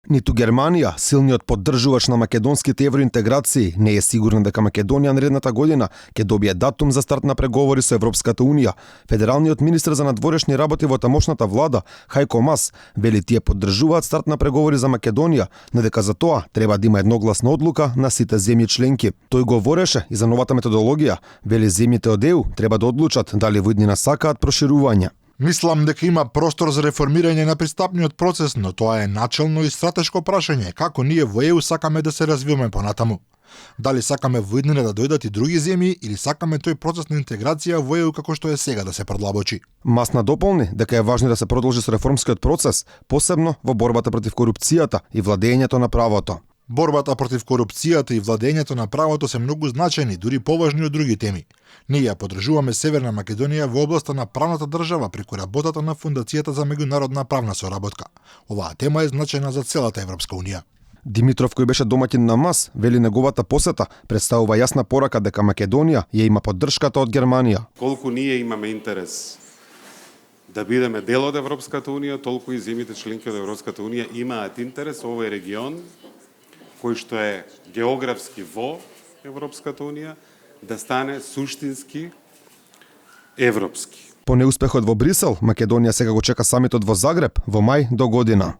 Ниту Германија, силниот поддржувач на македонските евроинтеграции, не е сигурна дека Македонија наредната година ќе добие датум за старт на преговори со Европската унија. Федералниот министер за надворешни работи во тамошната влада, Хајко Мас, вели тие поддржуваат старт на преговори за Македонија, но дека за тоа треба да има едногласна одлука на сите земји членки. Тој говореше и за новата методологија, вели земјите од ЕУ треба да одлучат дали во иднина сакаат проширување. Мислам дека има простор за реформирање на пристапниот процес, но тоа е начелно и стратешко прашање како ние во ЕУ сакаме да се развиваме понатаму. Дали сакаме во иднина да дојдат и други земји или сакаме тој процес на интеграција во ЕУ како што е сега да се продлабочи. Масна дополни дека е важно да се продолжи со реформскиот процес, посебно во борбата против корупцијата и владењето на правото. Борбата против корупцијата и владењето на правото се многу значајни, дури поважни од други теми. Ние ја поддржуваме Северна Македонија во областа на правната држава преку работата на Фондацијата за меѓународна правна соработка. Оваа тема е значајна за целата Европска унија. Димитров, кој беше домаќин на МАС, вели неговата посета представува јасна порака дека Македонија ја има поддршката од Германија. Колку ние имаме интерес да бидеме дел од Европската унија, толку и земјите членки од Европската унија имаат интерес овој регион кој што е географски во Европската унија, да стане суштински европски. По неуспехот во Брисел, Македонија сега го чека самитот во Загреб во мај до година.